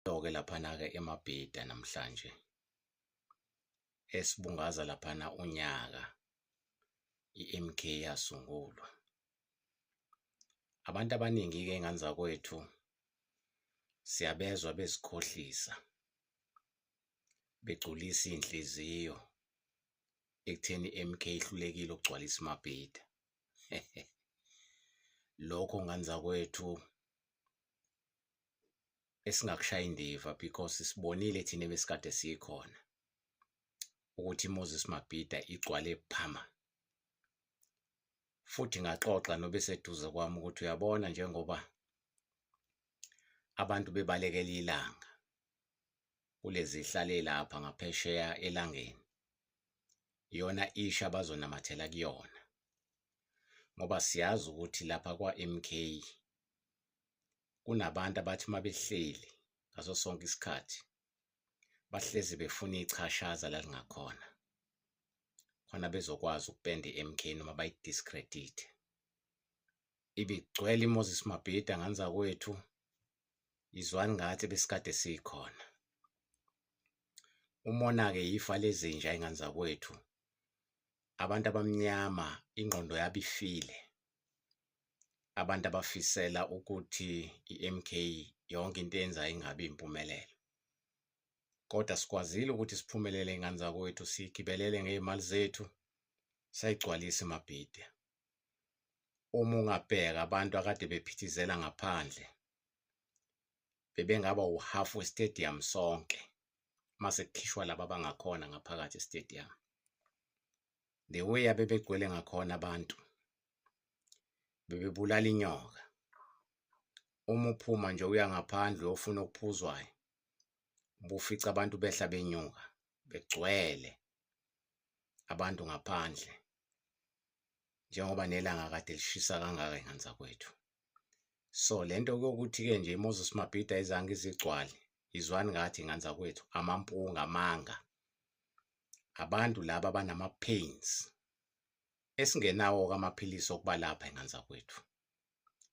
Ke laphana-ke eMabhida namhlanje esibungaza laphana unyaka i-MK yasungulwa. Abantu abaningi-ke ey'ngane zakwethu siyabezwa bezikhohlisa, begculisa iy'nhliziyo ekutheni i-MK ihlulekile ukugcwalisa iMabhida. Lokho ngane zakwethu esingakushayi indiva because sibonile thina ebesikade sikhona ukuthi iMoses Mabhida igcwale phama. Futhi ngaxoxa nobeseduze kwami ukuthi uyabona, njengoba abantu bebalekela ilanga kulezi hlale lapha ngaphesheya elangeni, iyona isha abazonamathela kuyona, ngoba siyazi ukuthi lapha kwa-MK kunabantu abathi uma behleli ngaso sonke isikhathi bahlezi befuna ichashaza la lingakhona khona bezokwazi ukupenda i-MK noma bayi-discredit. Ibigcwele iMoses Mabhida, ngane zakwethu, izwani ngathi besikade sikhona. Umona-ke yifa lezinja, ingane zakwethu. Abantu abamnyama ingqondo yabo ifile, abantu abafisela ukuthi i-MK yonke into eyenzayo ingabi impumelelo. Kodwa sikwazile ukuthi siphumelele, ingane zakwethu, sigibelele ngey'mali zethu, sayigcwalisa iMabhida. Uma ungabheka abantu akade bephithizela ngaphandle, bebengaba uhafu we-stadium sonke mase kukhishwa laba abangakhona ngaphakathi e-stadium. The way abebegcwele ngakhona abantu, bebebulala inyoka. Uma uphuma nje uya ngaphandle uyofuna okuphuzwayo, ubufica abantu behla benyuka, begcwele abantu ngaphandle, njengoba nelanga kade lishisa kangaka, y'ngane zakwethu. So lento yokuthi-ke nje iMoses Mabhida ayizange izigcwale, izwani ngathi, ngane zakwethu, amampunga, amanga. Abantu laba abanama-pains esingenawo-ke amaphilisi okubalapha, y'ngane zakwethu,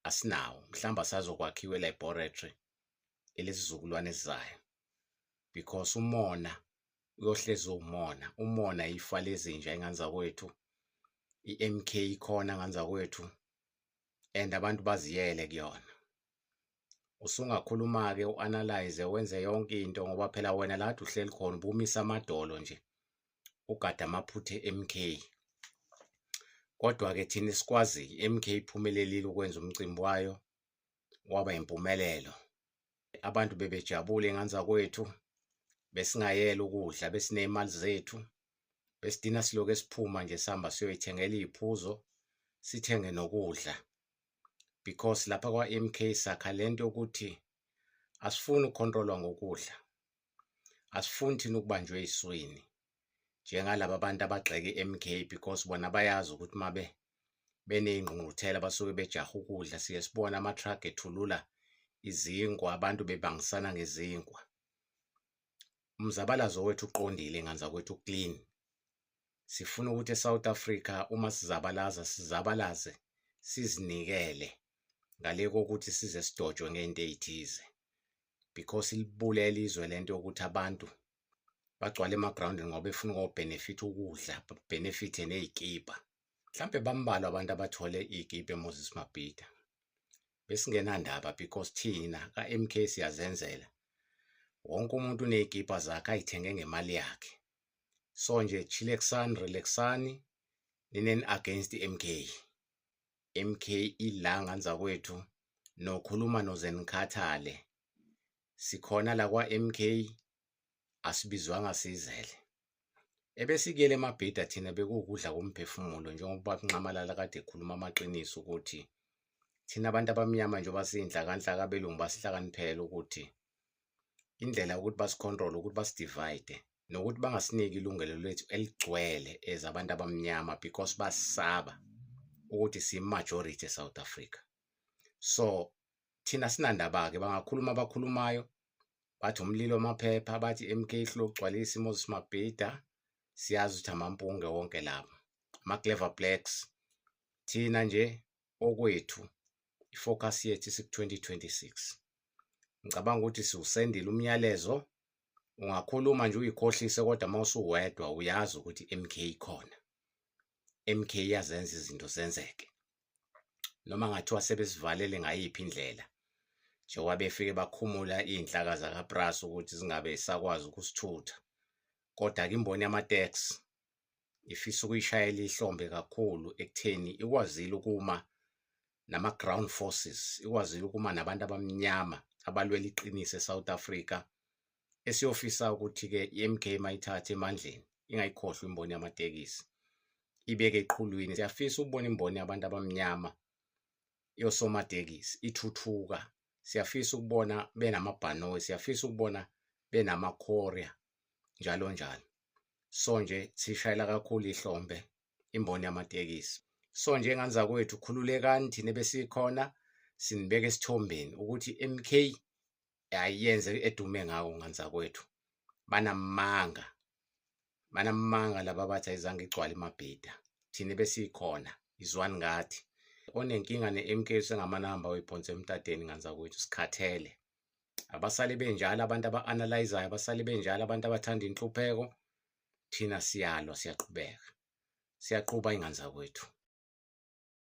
asinawo. Mhlawumbe asazokwakhiwa e-laboratory elesizukulwane esizayo, because umona uyohlezi uwumona. Umona ifa lezinja, ingane zakwethu. I-MK ikhona, ngane zakwethu, and abantu baziyele kuyona. Usungakhuluma-ke, u-analyze, wenze yonke into, ngoba phela wena la kade uhleli khona ubumisa amadolo nje ugade amaphutha e-MK. Kodwa-ke thina sikwaziyo, i-MK iphumelelile ukwenza umcimbi wayo waba impumelelo. Abantu bebejabule, ngane zakwethu. Besingayela ukudla, besiney'mali zethu, besidina siloku esiphuma nje sihamba siyoyithengela iy'phuzo, sithenge nokudla, because lapha kwa-MK sakha lento yokuthi asifuni ukukhontrolwa ngokudla, asifuni thina ukubanjwe ey'swini njengalaba abantu abagxeka i-MK, because bona bayazi ukuthi mabe beney'ngqungquthela basuke bejahe ukudla. Siye sibone ama-truck ethulula izinkwa, abantu bebangisana ngezinkwa. Umzabalazo wethu uqondile, ngane zakwethu, clean. Sifuna ukuthi eSouth Africa uma sizabalaza, sizabalaze sizinikele ngale kokuthi size sidojwe ngento ey'thize, because ilibulele izwe lento yokuthi abantu bagcwale emagrawundini ngoba befuna uko-benefit ukudla, benefit ney'kipa. Mhlampe bambalwa abantu abathole iy'kipa eMoses Mabhida. Besingenandaba because thina ka-MK siyazenzela. Wonke umuntu uney'kipa zakhe ay'thenge ngemali yakhe. So nje chillaxani, relaxani nina against i-MK. MK ila, ngane zakwethu, nokhuluma noze nikhathale. Sikhona la kwa-MK, asibizwanga sizele. Ebesikuyele eMabhida thina bekuwukudla komphefumulo, njengoba uNxamalala kade ekhuluma amaqiniso ukuthi thina abantu abamnyama, njengoba siyinhlakanhlaka, abelungu basihlakaniphele ukuthi indlela yokuthi basi-control ukuthi basi-divide nokuthi bangasiniki ilungelo lethu eligcwele as abantu abamnyama, because basaba ukuthi siyi-majority e-South Africa. So thina sinandaba-ke, bangakhuluma abakhulumayo, bathi umlilo wamaphepha, bathi MK ihlule ukugcwalisa iMoses Mabhida, siyazi ukuthi amampunge wonke labo, ama-clever blacks. Thina nje okwethu, i-focus yethu isiku-2026. Ngicabanga ukuthi siwusendile umyalezo. Ungakhuluma nje uyikhohlise kodwa uma usuwedwa uyazi ukuthi MK ikhona. MK iyazenza izinto zenzeke. Noma ngathiwa sebesivalele ngayiphi indlela njengoba befike bakhumula iy'nhlaka zakaPrasa ukuthi zingabe zisakwazi ukusithutha. Kodwa-ke imboni yamateksi ifisa ukuyishayela ihlombe kakhulu ekutheni ikwazile ukuma nama-ground forces, ikwazile ukuma nabantu abamnyama abalwela iqiniso eSouth Africa. Esiyofisa ukuthi-ke i-MK mayithathe emandleni ingayikhohlwa imboni yamatekisi, ibeke eqhulwini. Siyafisa ukubona imboni yabantu abamnyama yosomatekisi ithuthuka. Siyafisa ukubona benamabhanoyi, siyafisa ukubona benama-courier njalo njalo. So nje sishayela kakhulu ihlombe imboni yamatekisi. So nje ngane zakwethu, khululekani, thina besikhona sinibeka esithombeni ukuthi MK ayiyenze edume ngako. Ngane zakwethu, banamanga, banamanga laba abathi ayizange igcwale iMabhida. Thina besikhona, izwani ngathi. Onenkinga ne-MK sengamanamba oyiphonse emtateni. Ngane zakwethu, sikhathele. Abasale benjalo abantu aba-analyzayo, abasale benjalo abantu abathanda inhlupheko. Thina siyalwa, siyaqhubeka, siyaqhuba ingane zakwethu.